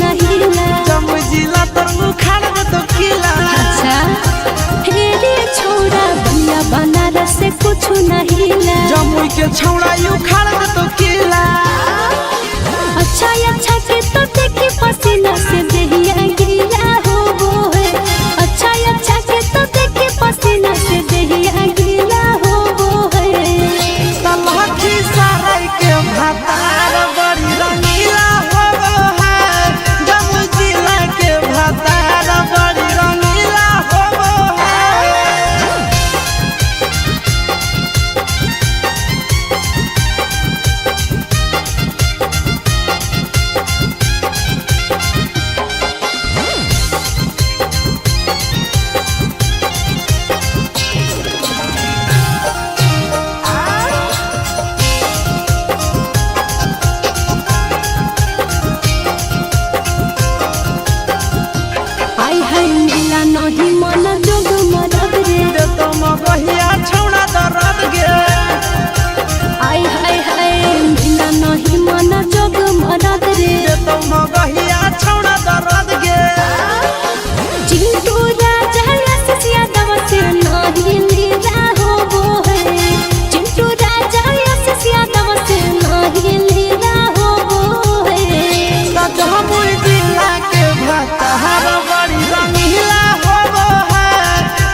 नहीं। जमुई जिला तोर उखाड़ दे तो किला। अच्छा हे रे छोड़ा बलिया बनारस से कुछ नहीं। जमुई के छौड़ा उखाड़ दे तो किला। अच्छा अच्छा के तो देखी पसीना से देहिया गीला हो वो है। अच्छा अच्छा के तो देखी पसीना से देहिया गीला हो वो है। तलहकी सराय के भातार बड़ी रंगीला होबो है। जमुई जिला के भातार बड़ी रंगीला होबो है। आई हाय मिला नहीं मन जोग मरद रे। दे तो मगहिया छौड़ा दर्द गे। आई हाय हाय मिला नहीं मन जोग मरद रे। दे तो मगहिया छौड़ा दर्द गे। चिंटू राजा आशीष यादव से नहीं लीला हो वो है। चिंटू राजा आशीष यादव से नहीं लीला हो वो है। जमुई जिला के भातार बड़ी रंगीला होबो है।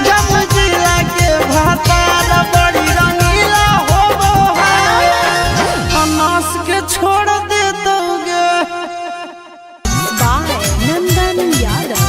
जमुई जिला के भातार बड़ी रंगीला होबो है। अनास के छोड़ दे दोगे। बाय नंदन यादव।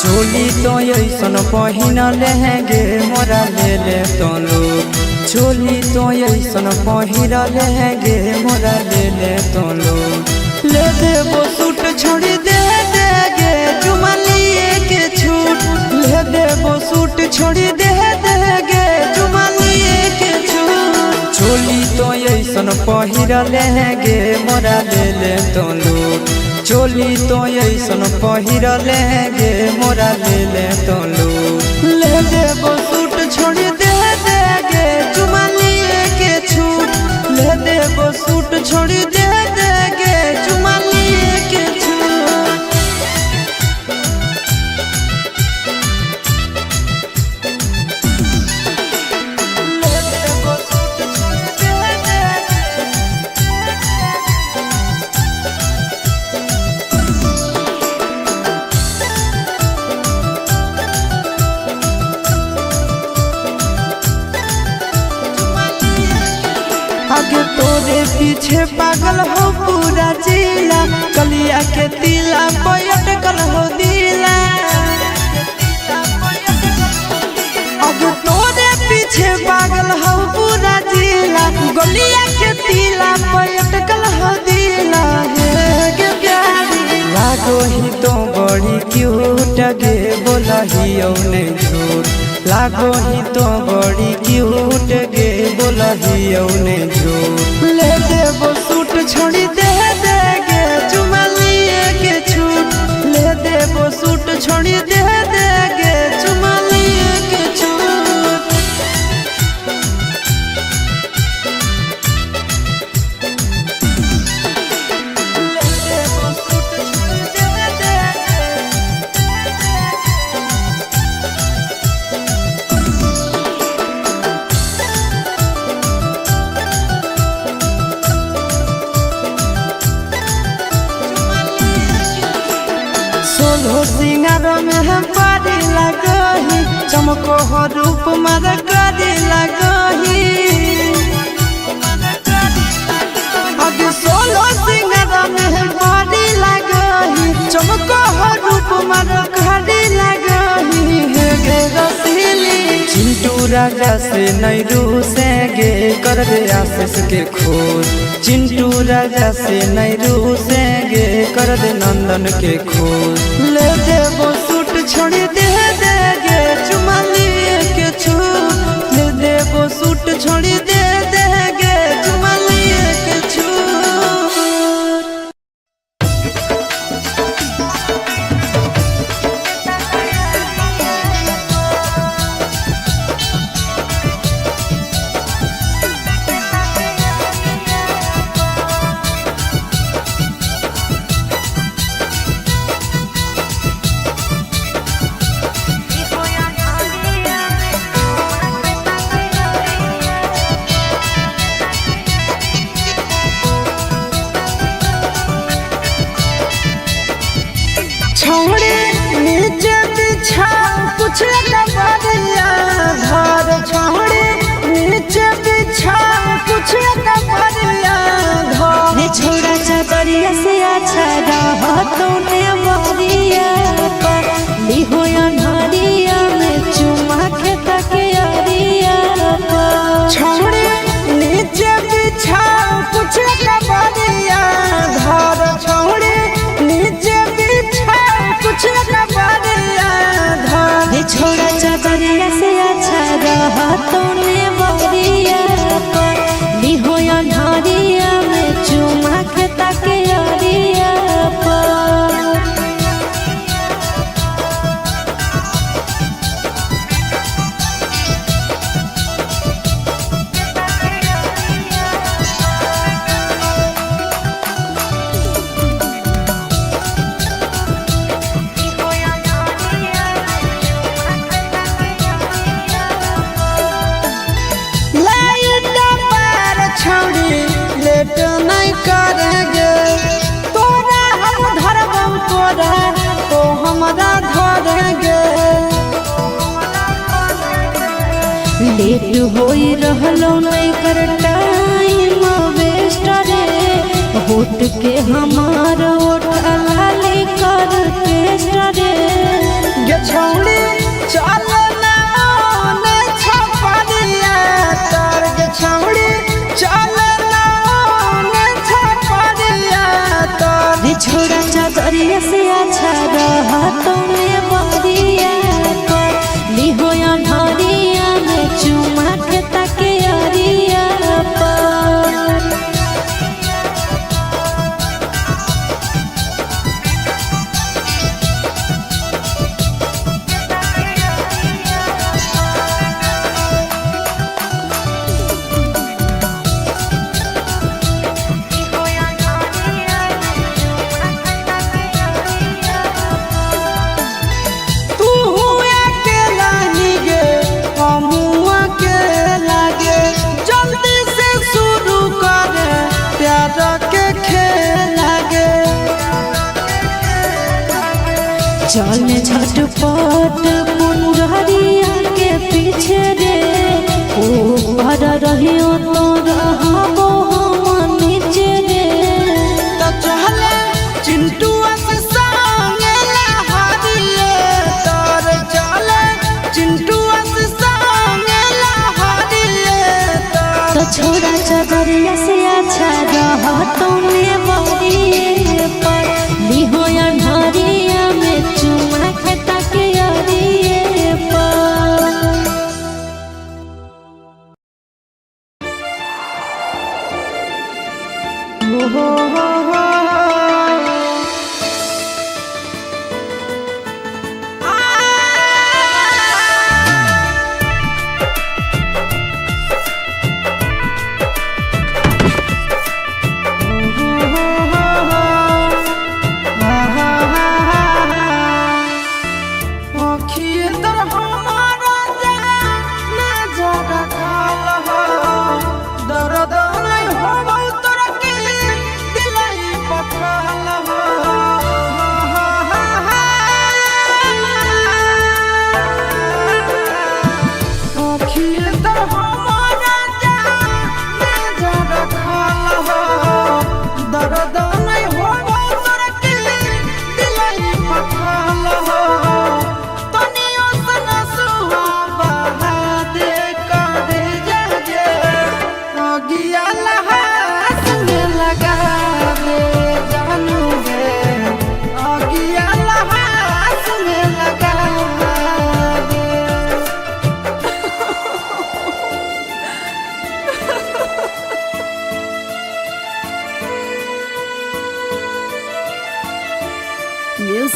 चोली तो ऐसन पहिन लहेंगे मोरा ले ले तो लोग। चोली तो ऐसन पहिन लहेंगे मोरा ले ले तो लोग। ले देबो सूट छोड़ी दे देगे चुमा लिए के छूट। ले देबो सूट छोड़ी दे देगे चुमा लिए के छूट। चोली तो ऐसन पहिर लहेंगे मोरा ले ले तो लोग। चोली तो ऐसन पहिर लहेंगे मोरा ले ले तो लोग। ले देबो सूट छोड़ी दे देगे चुमा लिए के छूट। ले देबो सूट छोड़ी दे देगे चुमा लिए के छूट। ले देबो सूट छोड़ी दे देगे। आगे तोरे पीछे पागल हो पूरा जिला। कलिया के तिला पलटकल हो दिला। आगे तोरे पीछे पागल हो पूरा जिला। गलिया के तिला पलटकल हो दिला। हे गे प्यारी लागो ही तो बड़ी क्यूट गे बोला ही औने झूठ। लागो ही तो बड़ी क्यूट गे बोला ही औने झूठ। ले देबो सूट छोड़ी दे देगे चुमा लिए के छूट। ले देबो सूट छोड़ी दे देगे चुमा लिए के छूट। ले देबो सूट छोड़ी दे देगे। सोलह सिंगार में हम पारी लगही। चमको हो रूप मर करी लगही। आगे सोलह सिंगार में हम पारी लगही। चमको हो रूप मर करी लगही। हे गे रसीली चिंटू राजा से नहीं रूसेंगे कर दे आशीष के खोज। चिंटू राजा से नहीं रूसेंगे कर दे नंदन के खोज। ले देबो सूट छोड़ी दे देगे चुमा लिए के छूट। ले देबो सूट छोड़ी दे देगे चुमा लिए के छूट। छोड़ी नीचे बिछा कुछ कबरिया घर, छोड़ी नीचे बिछा कुछ कबरिया घर। रे छोड़ा चादरिया से अच्छा रहतो ने मरिया पर लिहो अन्हरिया में चुमा के तके अरिया पर। छोड़ी नीचे बिछा कुछ कबरिया घर, छोड़ी नीचे बिछा कुछ कबरिया घर। रे छोड़ा चादरिया से अच्छा रहतो ने मरिया पर लिहो अन्हरिया में चुमा के तके अरिया पर। लाइट पार छोड़ी लेट नहीं करेंगे, तोरा हम धरबौ तोरा तो हमरा धरेंगे। लेट होई रहलो नहीं कर टाइम वेस्ट रे, होट के हमार ओठ लाली कर टेस्ट रे। गे छौड़ी चल ना ओने छपरिया तर, गे छौड़ी चल ना ओने छपरिया तर। रे छोड़ा चादरिया से अच्छा रहतो ने बरिया पर लिहो अन्हरिया में चुमा के तके अरिया पर। तू अकेला ही गे हमू अकेला गे, जल्दी से शुरू कर प्यार के खेल गे। चल झटपट मुंडरिया के पीछे रे, ऊपर रहियो तो रहबो हम नीचे रे। तो चले चिंटुआ से संगे लहरिए तर, चले चिंटुआ से संगे लहरिए तर। तो छोड़ा चादरिया से अच्छा रहतो ने बरिए पर लिहो अन्हरिया में चुमा के तके अरिए पर। हो हो हो हो। दर्द नहीं होबौ तोरा के दिलाई।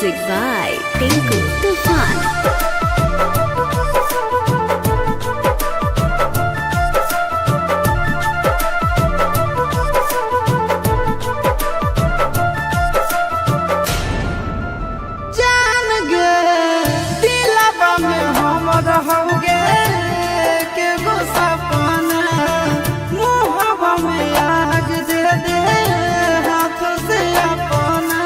Music by Tinku Tufan. जान गे दिलवा में हम रहोगे के गो सपना, मुहवा में आग दे दे हाथ से अपना।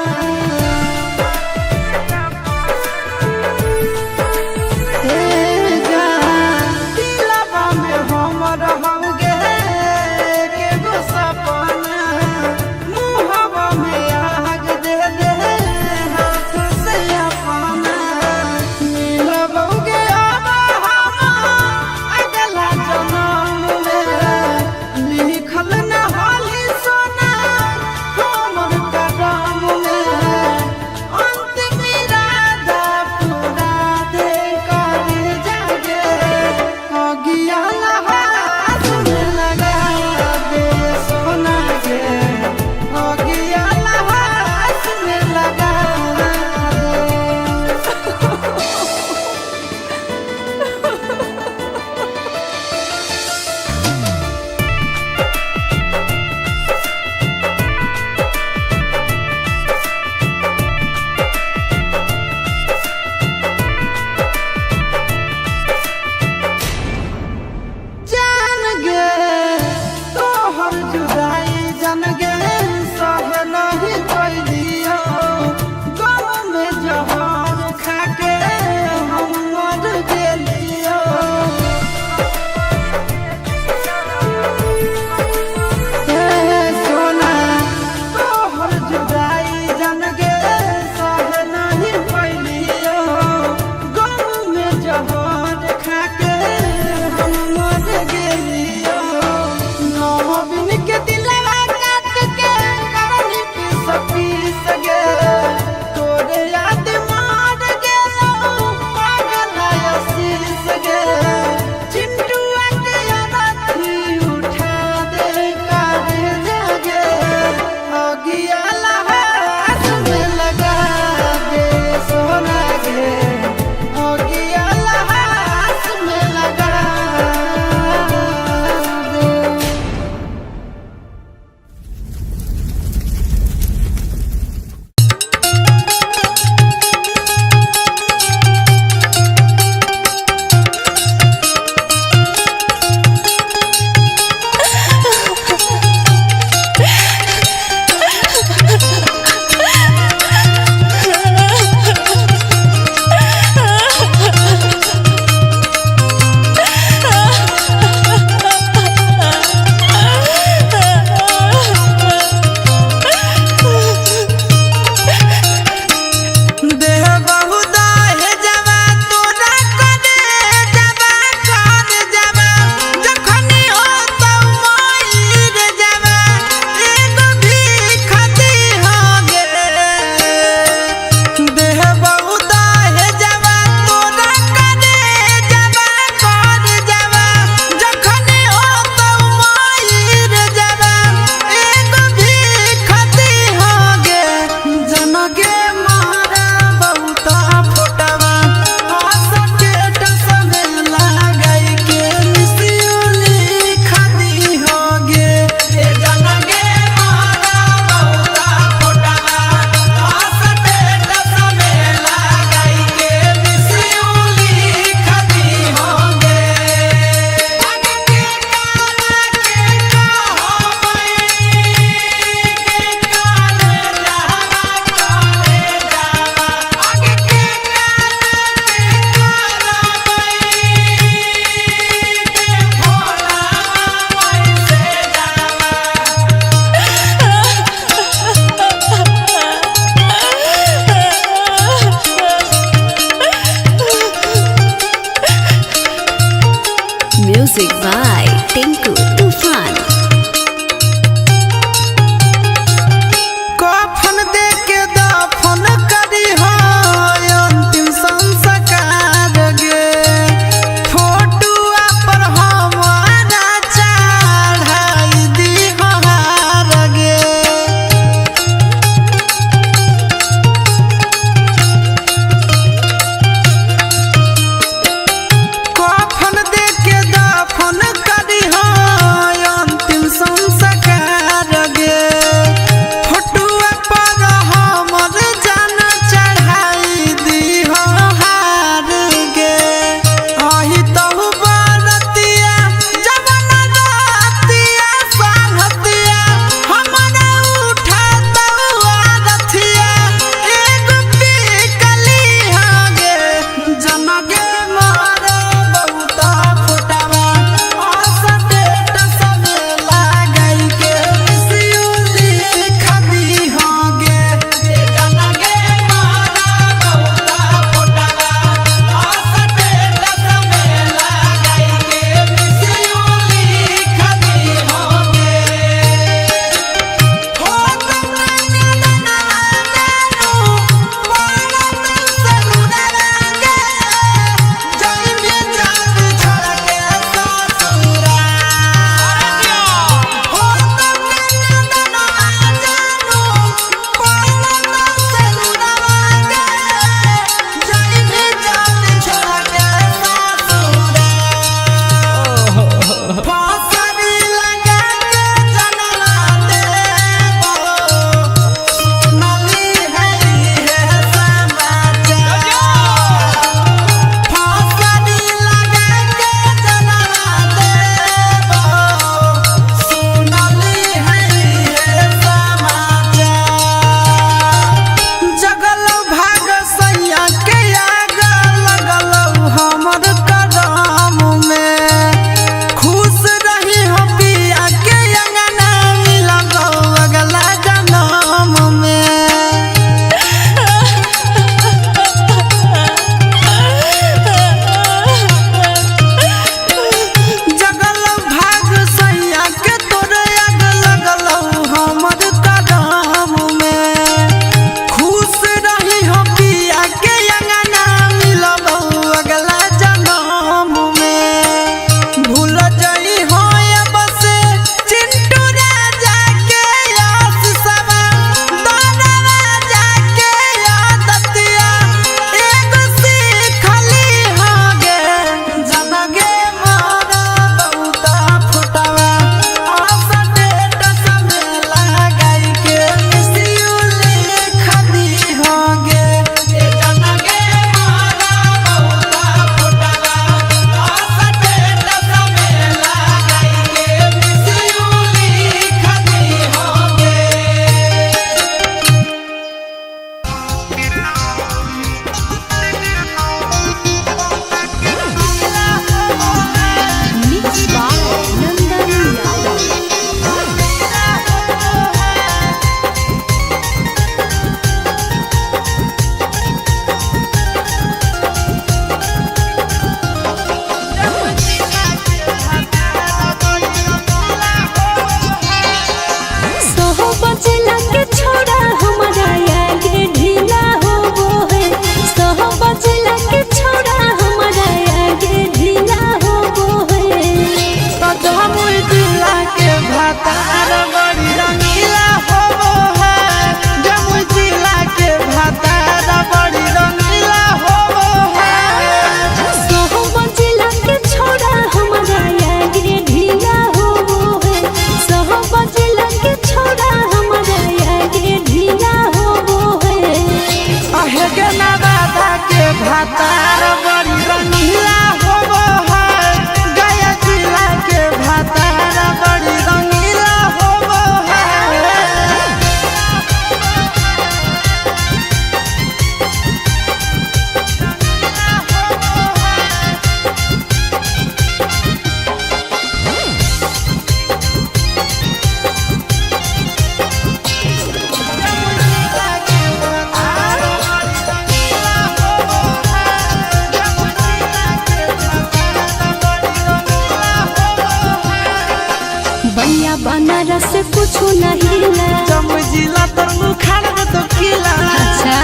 बलिया बनारस से कुछ नहीं ला। जमुई जिला तर उखाड़ दे तो किला। अच्छा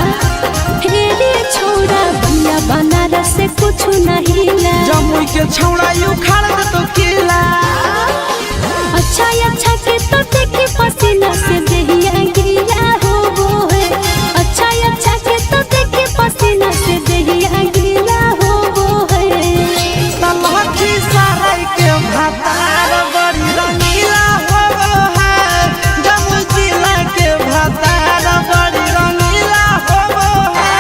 हे रे छोरा बलिया बनारस से कुछ नहीं ला। जमुई के छौड़ा उखाड़ दे तो किला। अच्छा अच्छा के तो देखे पसीना से देहिया गीला हो वो है। अच्छा अच्छा के तो देखे पसीना से देहिया गीला हो वो है। तलहठी सराय के भातार बड़ी रंगीला हो है। जमुई जिला के भातार बड़ी रंगीला हो है।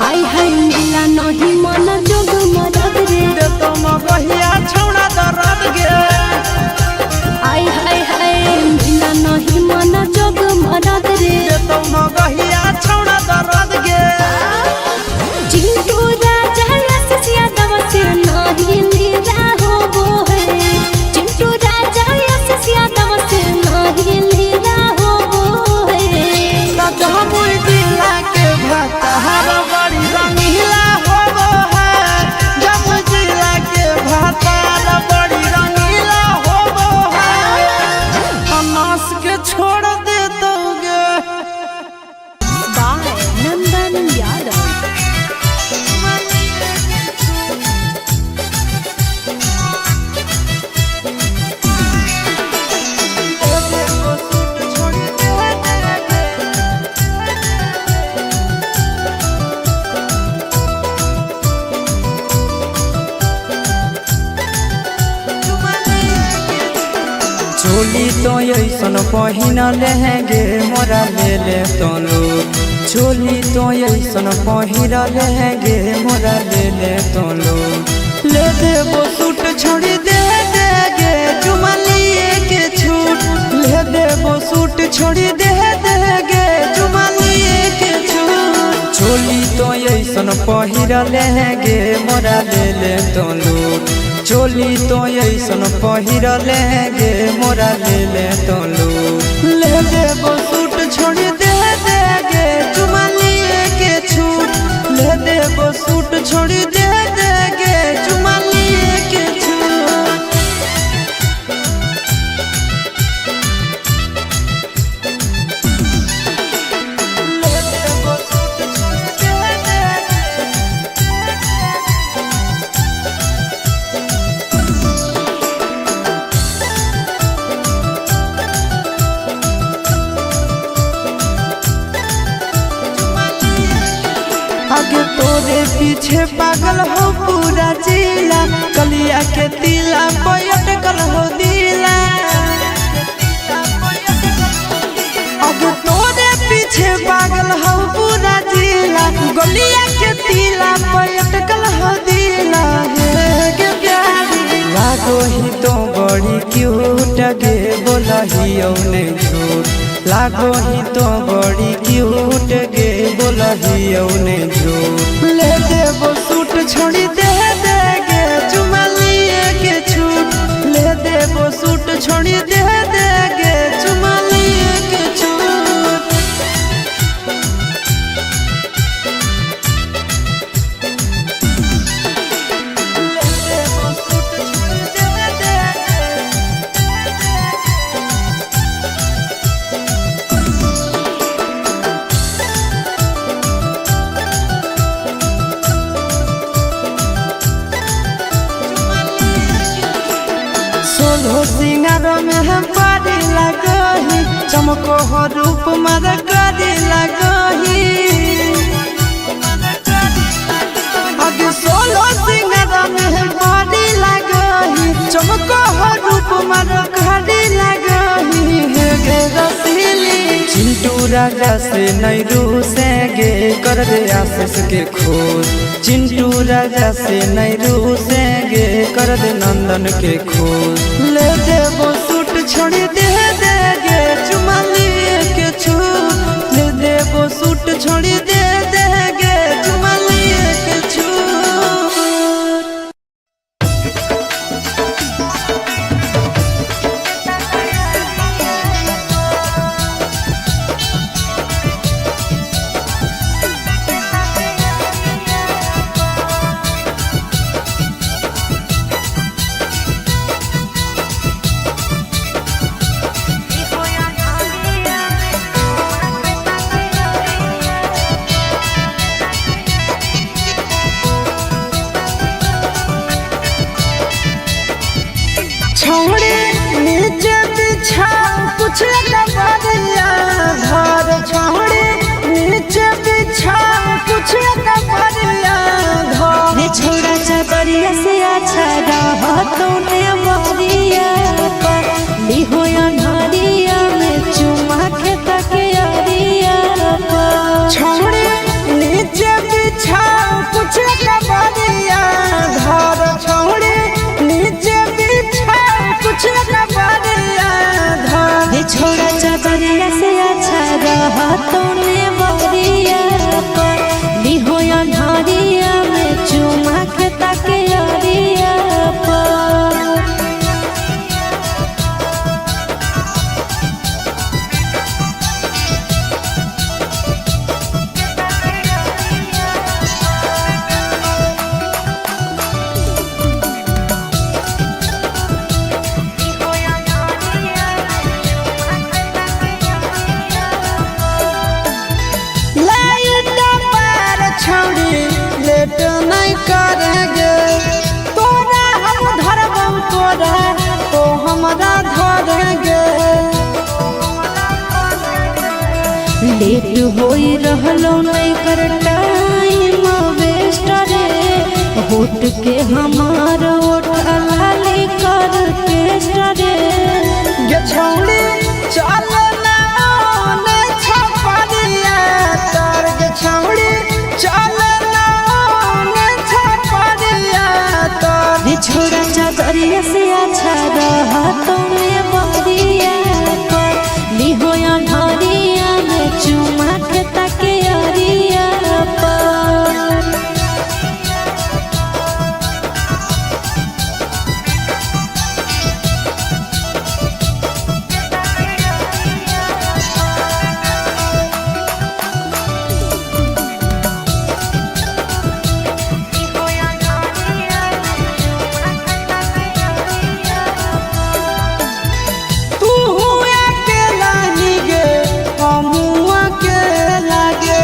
आई हाय मिला नहीं मन जोग मरद रे। दे तो मगहिया छौड़ा दरद गे। आई हाय हाय मिला नहीं मन जोग मरद रे। दे तो मगहिया छौड़ा दरद गे। चिंटू राजा आशीष यादव से नहीं लीला हो वो है। चिंटू राजा आशीष यादव से नहीं लीला हो वो है। जमुई जिला के भातार बड़ी रंगीला हो है। जमुई जिला के भातार बड़ी रंगीला हो है। अनास के छोड़ दे दोगे। बाय नंदन यादव। चोली तो ऐसन पहिन लहंगे मोरा ले ले तोलो। चोली तो ऐसन पहिर लहंगे मोरा ले ले तोलो। ले देबो सूट छोड़ी दे देगे चुमा लिए के छूट। ले देबो सूट छोड़ी दे देगे चुमा लिए के छूट। चोली तो ऐसन पहिर लहंगे मोरा ले ले तोलो। चोली तो ऐसन पहिर लहंगे मोरा ले ले तोलो। ले देबो सूट छोड़ी दे देगे चुमा लिए के छूट। ले देबो सूट छोड़ी दे देगे चुमा लिए के छूट। ले देबो सूट छोड़ी दे देगे। आगे तोरे पीछे पागल हो पूरा जिला। कलिया के तिला अटकल हो दिला। आगे तोरे पीछे पागल हो पूरा जिला। गलिया के तिला अटकल हो दिला। हे प्यारी लागो ही तो बड़ी क्यूट गे बोलही औने झूठ। लागो ही तो बड़ी क्यूट गे बोलही औने झूठ। ले देबो सूट छोड़ी दे देगे चुमा लिए के छूट। ले देबो सूट छोड़ी दे देगे चुमा लिए के छूट। ले देबो सूट छोड़ी दे देगे। सोलहो सिंगार में हम पारी लगही। चमको हो रूप मर करी लगही। आगे सोलहो सिंगार में हम पारी लगही। चमको हो रूप मर करी लगही। हे गे रसीली चिंटू राजा से नहीं रूसेंगे कर दे आशीष के खोज। चिंटू राजा से नहीं रूसेंगे कर दे नंदन के खोज। ले देबो सूट छोड़ी दे देगे चुमा लिए के छूट। छोड़ी दे देगे चुमा लिए के छूट। छोड़ी नीचे बिछा कुछ कबरिया घर, छोड़ी नीचे बिछा कुछ कबरिया घर। रे छोड़ा चादरिया से अच्छा रहतो ने मरिया पर लिहो अन्हरिया में चुमा के तके अरिया पर। छोड़ी नीचे बिछा कुछ कबरिया घर, छोड़ी नीचे बिछा कुछ कबरिया घर। रे छोड़ा चादरिया से अच्छा रहतो ने मरिया पर लिहो अन्हरिया में चुमा के तके अरिया पर। लाइट पार छोड़ी लेट नहीं करेंगे, तोरा हम धरबौ तोरा तो हमरा धरेंगे। लेट होई रहलो नहीं कर टाइम वेस्ट रे, होट के हमार ओठ लाली कर टेस्ट रे। गे छौड़ी चल ना ओने छपरिया तर, गे छौड़ी चल ना ओने छपरिया तर। रे छोड़ा चादरिया से अच्छा रहतो ने बरिया पर लिहो अन्हरिया में चुमा के तके अरिया पर। तू अकेला ही गे हमू अकेला गे,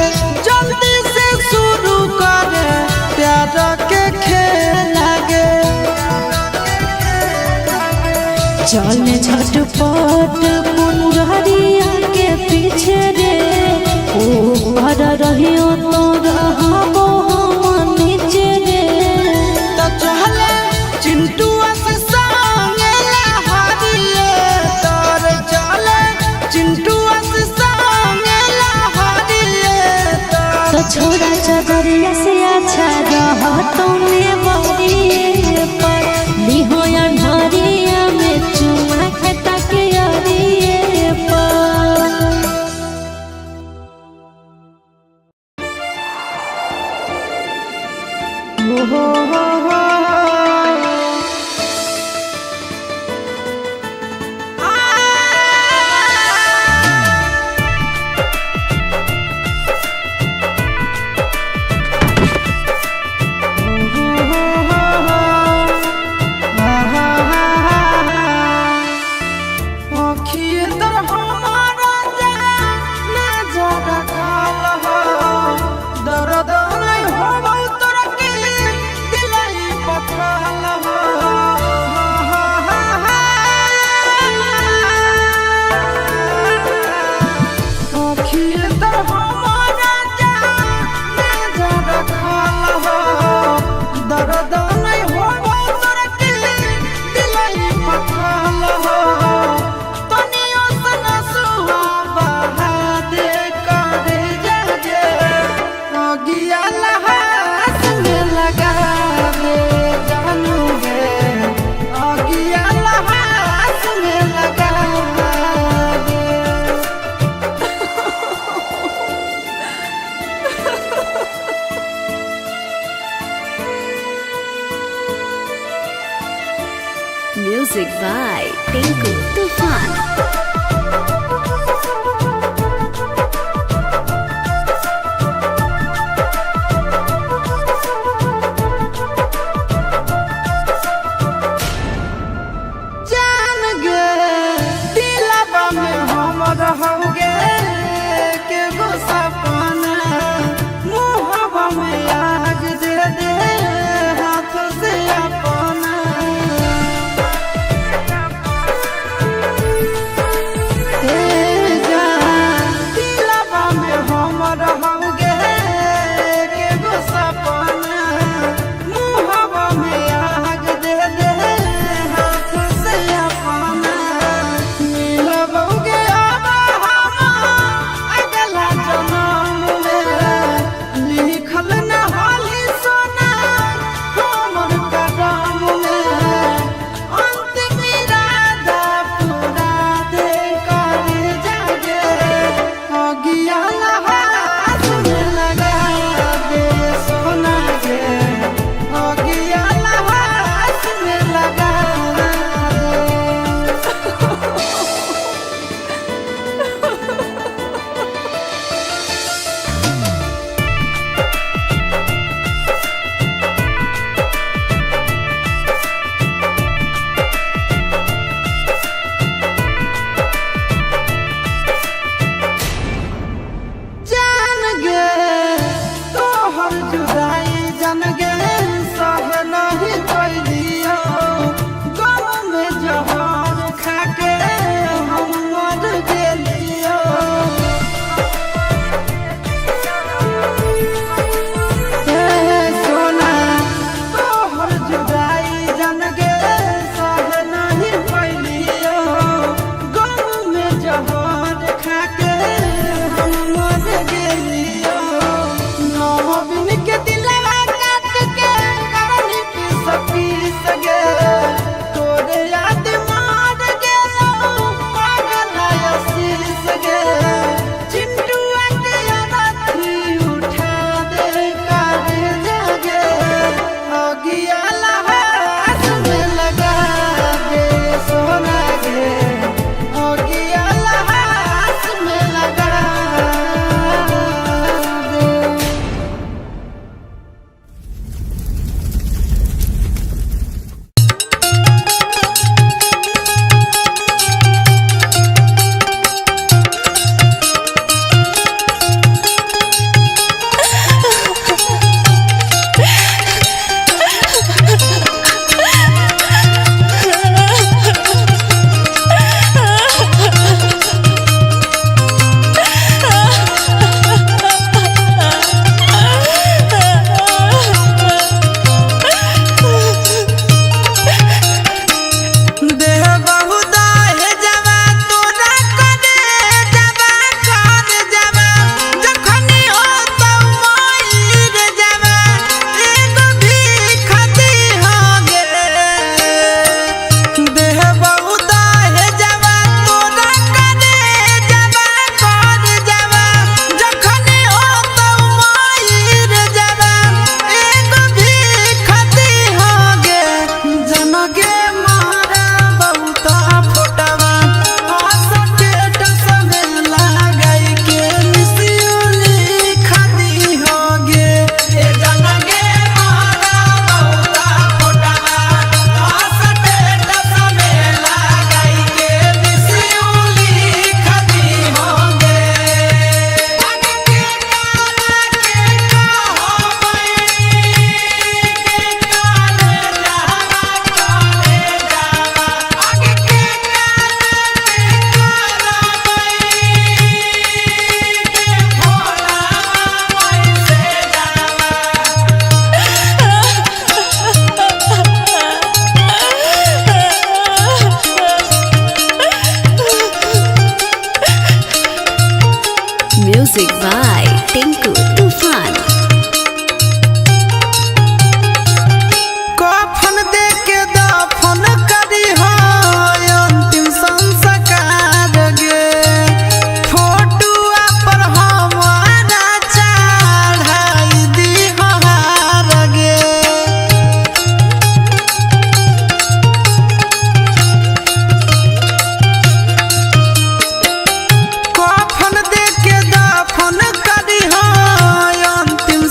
जल्दी से शुरू कर प्यार के खेल गे। चल झटपट पुनरिया के पीछे रे, ऊपर रहियो तो रहबो हम नीचे रे। तो चले चिंटू से संगे लहरिए तर, चले चिंटू से संगे लहरिए तर। तो छोड़ा चादरिया से अच्छा रहतो ने बरिए पर लिहो अन्हरिया में चुमा के तके अरिए पर। हो हो हो हो। दर्द नहीं होबौ तोरा के दिल Music by Tinku Tufan. कफन दे के दफन करी हो अंतिम संस्कार गे, फोटुआ पर हमारा चढ़ाई दी हार गे। कफन दे के दफन करी हो अंतिम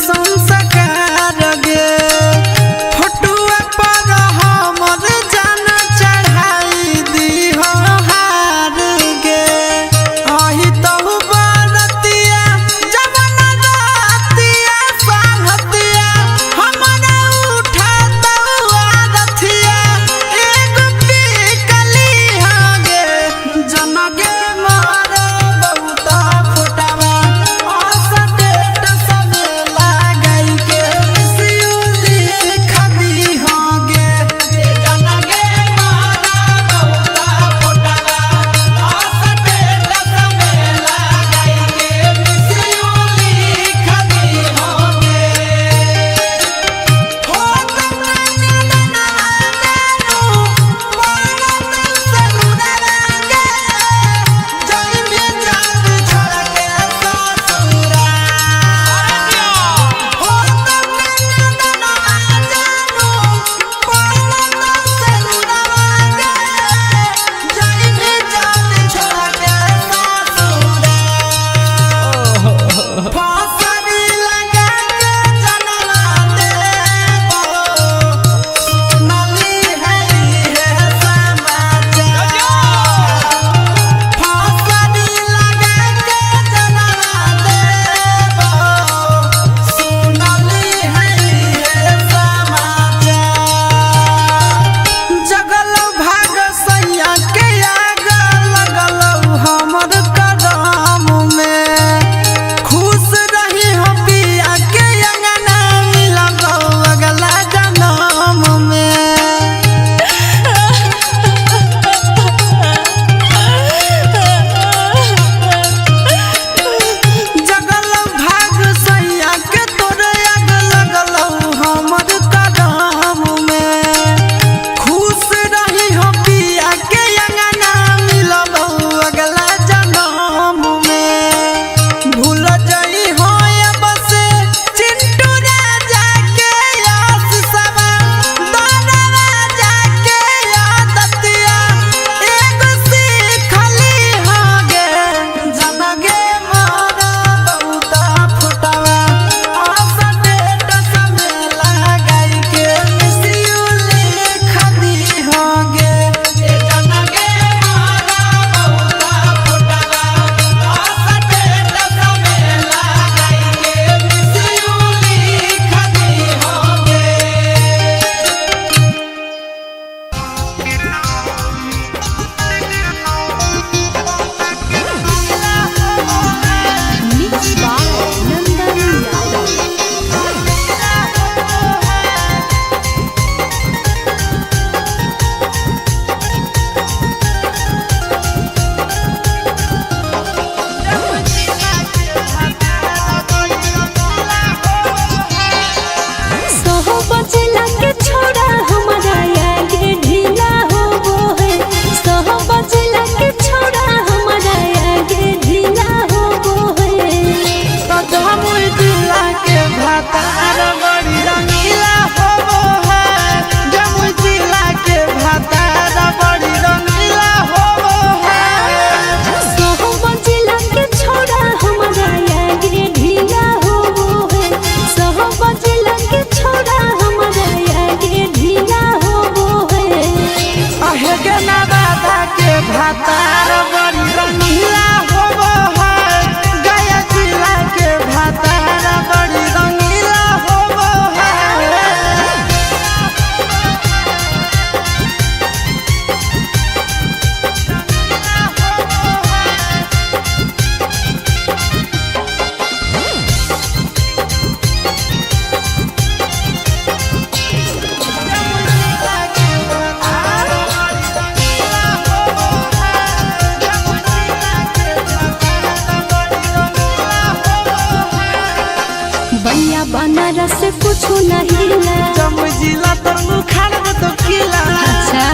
कुछ नहीं ला। जमुई जिला तर उखाड़ दे तो किला। अच्छा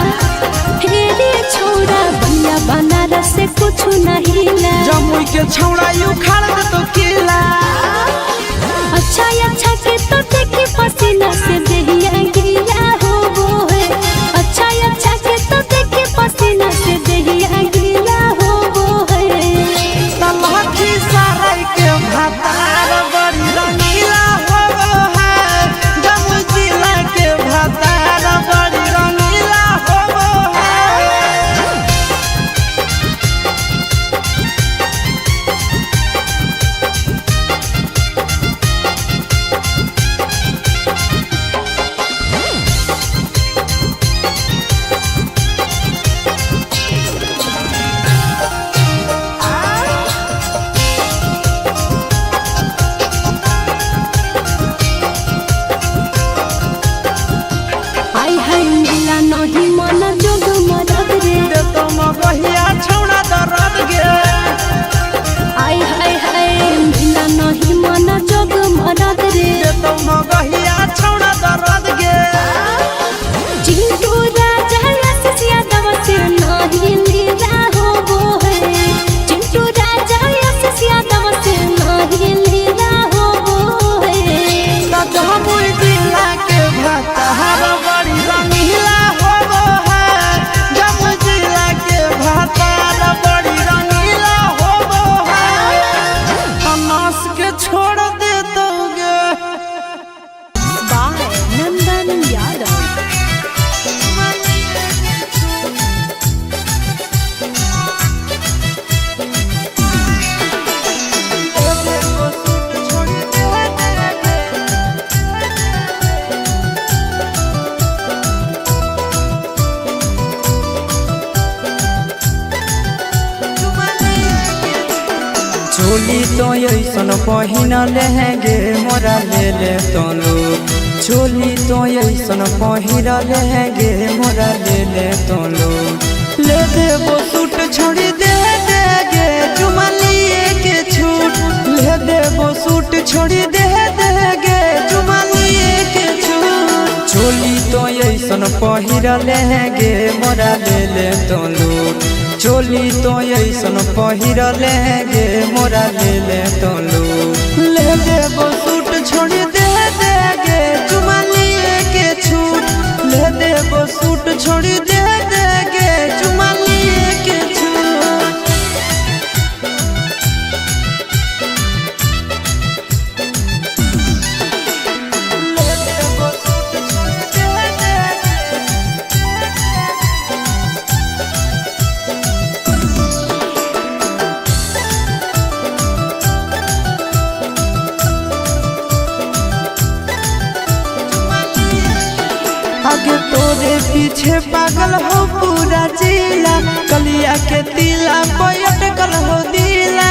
हे रे छोड़ा बलिया बनारस से कुछ नहीं ला। जमुई के छौड़ा उखाड़ दे तो किला। अच्छा अच्छा के तो देखे पसीना से देहिया गीला हो वो है। अच्छा अच्छा के तो देखे पसीना से देहिया गीला हो वो है। तलहकी साराई के भातार बड़ी रंगीला हो है। जमुई जिला के भातार बड़ी रंगीला हो है। आई हाय मिला नहीं मन जोग मरद रे। दे तो मगहिया छौड़ा दरद गे। आई हाय हाय मिला नहीं मन जोग मरद रे। दे तो मगहिया छौड़ा दरद गे। चिंटू राजा आशीष यादव से नहीं लीला हो वो है। चिंटू राजा आशीष यादव से नहीं लीला हो वो है। जमुई जिला के भातार बड़ी रंगीला हो है। जमुई जिला के भातार बड़ी रंगीला हो है। अनास के छोड़ दे दोगे। बाय नंदन यादव। चोली तो ऐसन पहिन लहंगे मोरा ले ले तो लोग। चोली तो ऐसन पहिर लहंगे मोरा ले ले तो लोग। ले देबो सूट छोड़ी दे देगे चुमा लिए के छूट। ले देबो सूट छोड़ी दे देगे चुमा लिए के छूट। चोली तो ऐसन पहिर लहंगे मोरा ले ले तो लोग। चोली तो ऐसन पहिर लहंगे मोरा ले ले तो लोग। ले देबो सूट छोड़ी दे देगे चुमा लिए के छूट। ले देबो सूट छोड़ी दे देगे चुमा लिए के छूट। ले देबो सूट छोड़ी दे देगे। आगे तोरे पीछे पागल हो पूरा जिला। कलिया के तिला अटकल हो दिला।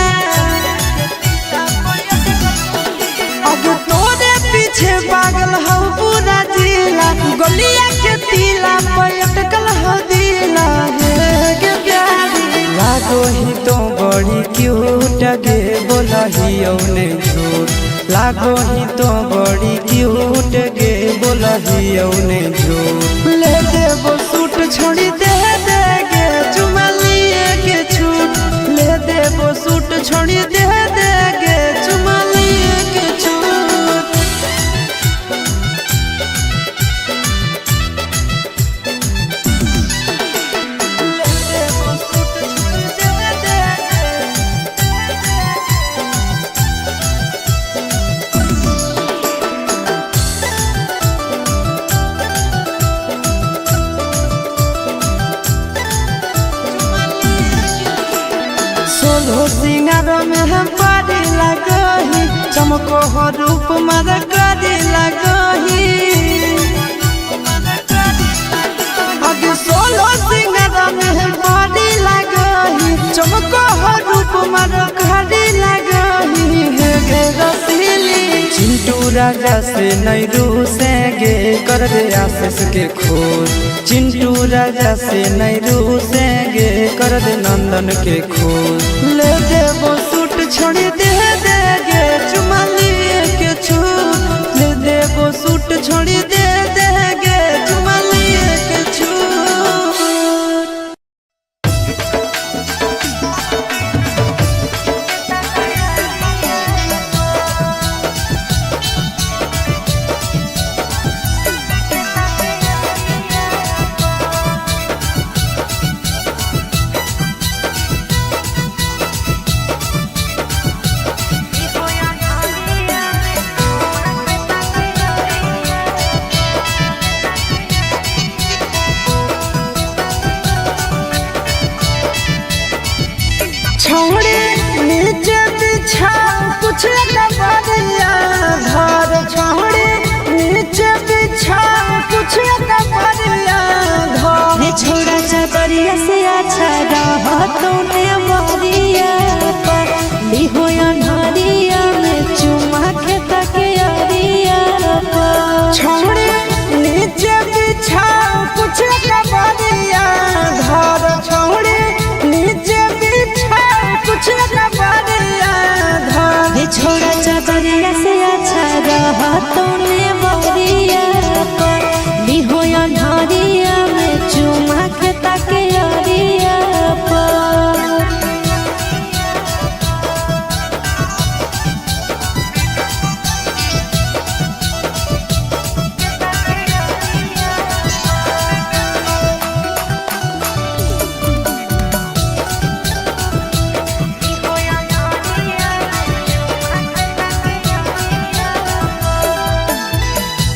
आगे तोरे पीछे पागल हो पूरा जिला। गलिया के तिला अटकल हो दिला। हे गे प्यारी लागो ही तो बड़ी क्यूट गे बोलही औने झूठ। लागो ही तो बड़ी क्यूट गे बोलही औने झूठ। ले देबो सूट छोड़ी दे देगे चुमा लिए के छूट। ले देबो सूट छोड़ी दे देगे चुमा लिए के छूट। ले देबो सूट छोड़ी दे देगे। सोलहो सिंगार में हम पारी लगही। चमको हो रूप मर करी लगही। आगे सोलहो सिंगार में हम पारी लगही। चमको हो रूप मर करी लगही। हे गे रसीली चिंटू राजा से नहीं रूसेंगे कर दे आशीष के खोज। चिंटू राजा से नहीं रूसेंगे कर दे नंदन के खोज। ले देबो सूट छोड़ी दे देगे चुमा लिए के छूट। ले देबो बिछा कुछ कबरिया धर छौड़ी नीचे बिछा कुछ कबरिया धर। रे छोड़ा चादरिया से अच्छा रहतो ने मरिया पर लिहो अनहरिया में चुमा के तके अरिया पर। छौड़ी नीचे बिछा कुछ कबरिया धर छौड़ी नीचे बिछा कुछ कबरिया धर। रे छोड़ा चादरिया से अच्छा रहतो ने मरिया पर लिहो अनहरिया में चुमा के तके अरिया पर।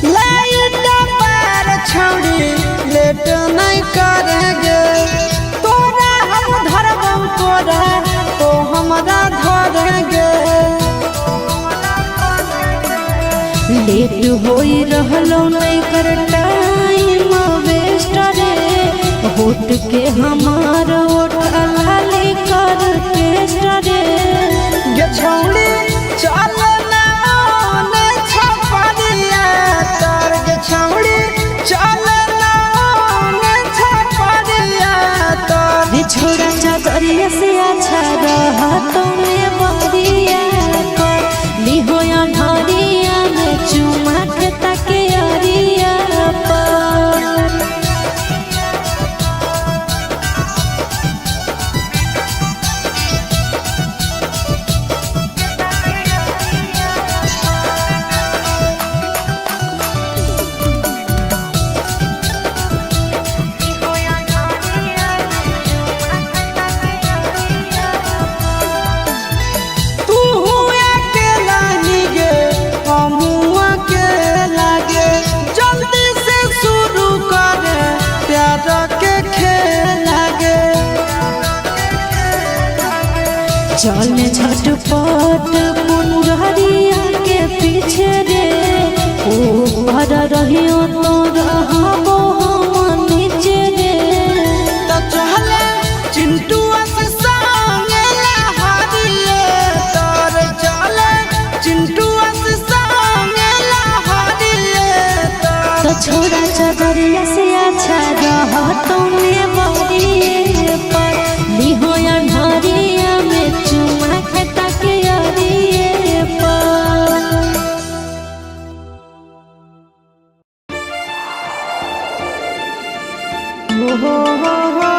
लाइट पार छौड़ी लेट नहीं करेंगे तोरा हम धरबौ तोरा तो हमरा धरेंगे। लेट होई रहलो नहीं कर टाइम वेस्ट रे होट के हमार ओठ लाली कर टेस्ट रे। गे छौड़ी चल ना ओने छपरिया तर गे छौड़ी चल ना ओने छपरिया तर। रे छोड़ा चादरिया से अच्छा रहतो ने बरिया पर लिहो अनहरिया में चुमा के तके अरिया पर। तू अकेला ही गे हमू अकेला गे जल्दी से शुरू कर प्यार के खेल गे। चल झटपट पुनरिया के पीछे रे ऊपर रहियो तो रहबो हम नीचे रे। तो चले चिंटू से संगे लहरिए तर चले चिंटू से संगे लहरिए तर। तो छोड़ा चादरिया से अच्छा रहतो ने बरिए पर लिहो अनहरिया में चुमा के तके अरिए पर। हो हो हो हो।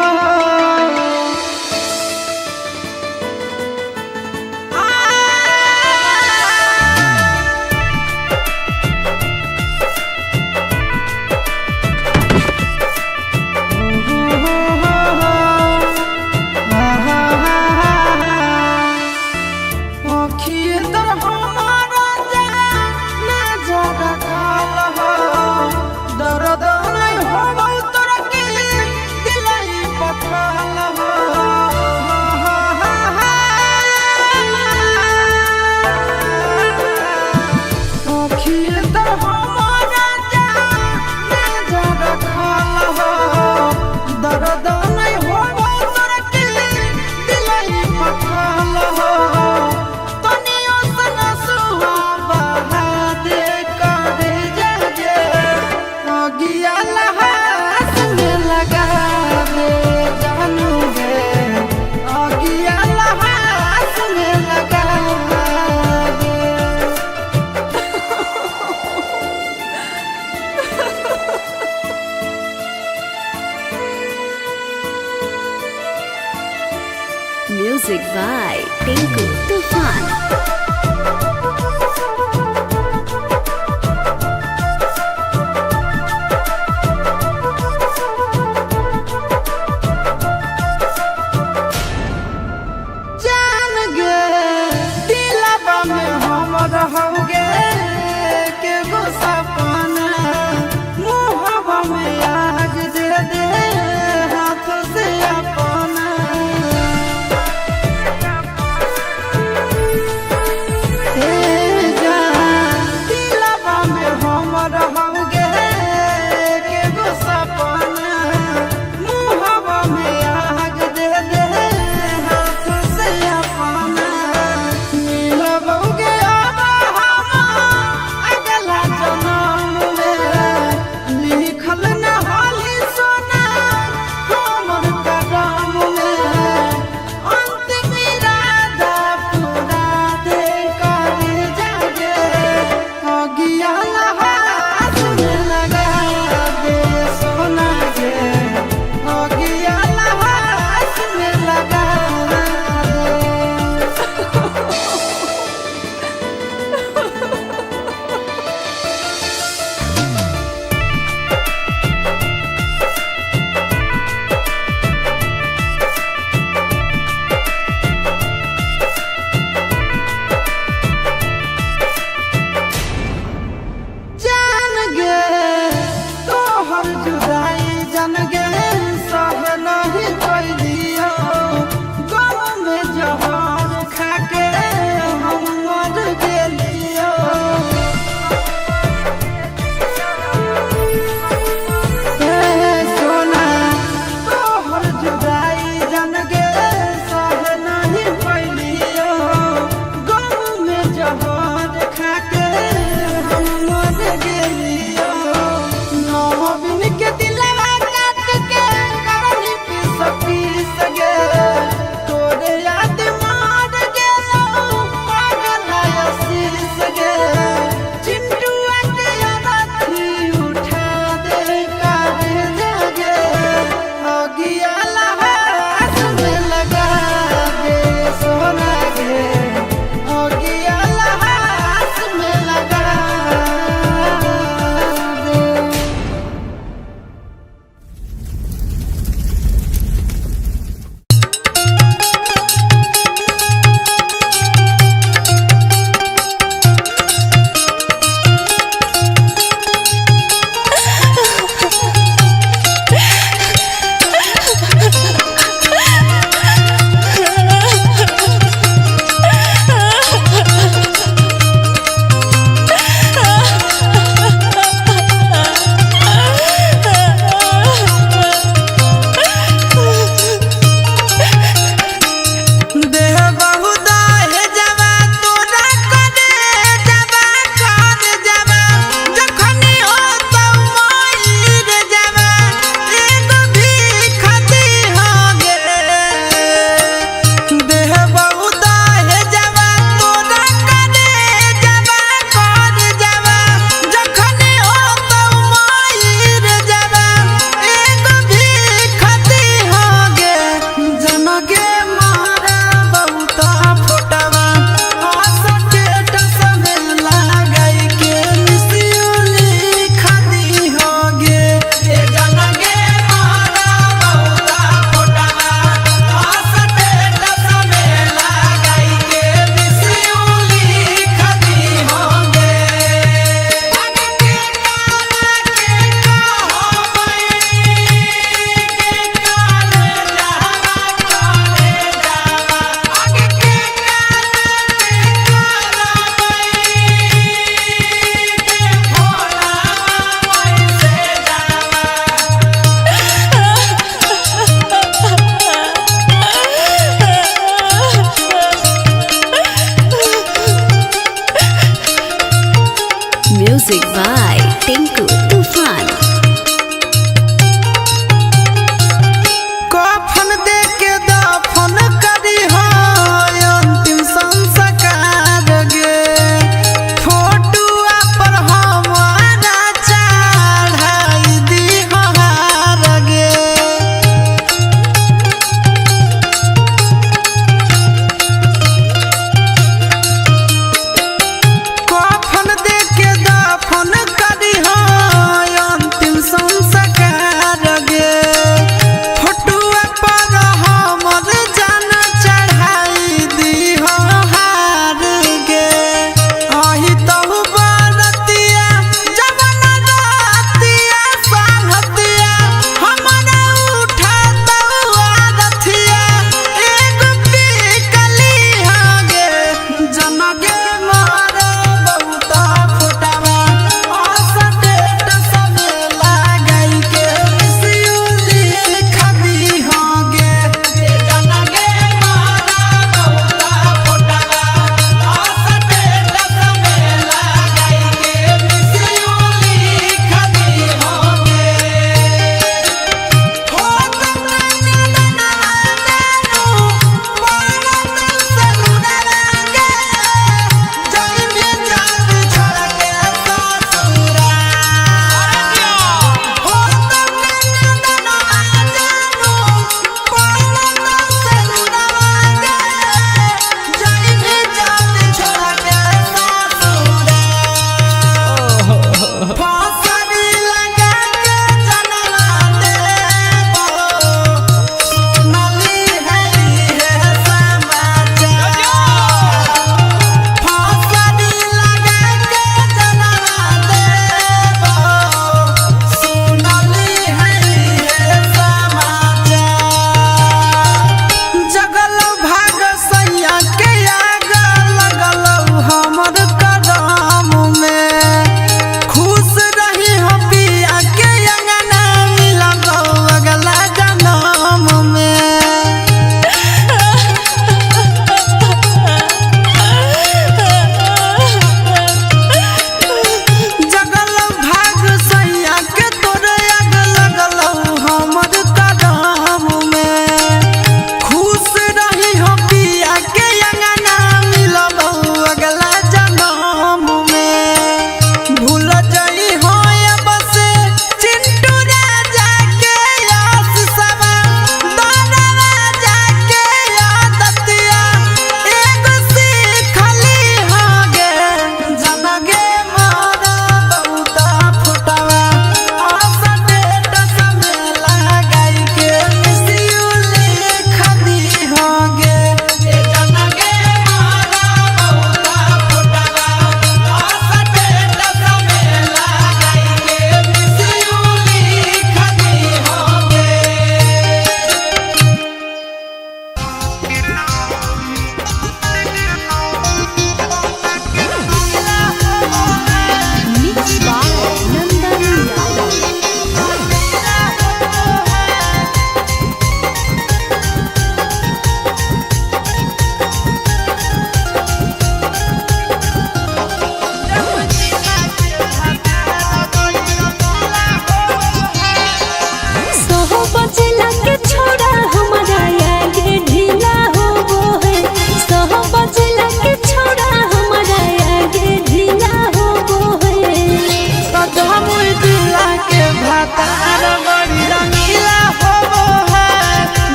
दर्द नहीं होबौ तोरा के दिलाई पथल हो। दर्द नहीं होबौ तोरा के दिलाई पथल हो। तनियो सन सुख Music by Tinku Tufan. कफन दे के दफन करी हो अंतिम संस्कार गे, फोटुआ पर हमारा चढ़ाई दी हार गे। कफन दे के दफन करी हो अंतिम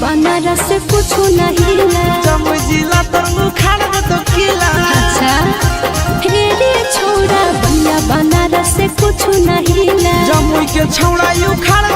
बनारस से कुछ नहीं ला। जमुई जिला तोर उखाड़ दे तो किला। अच्छा हे रे छोड़ा, बलिया बनारस से कुछ नहीं ला। जमुई के छौड़ा उखाड़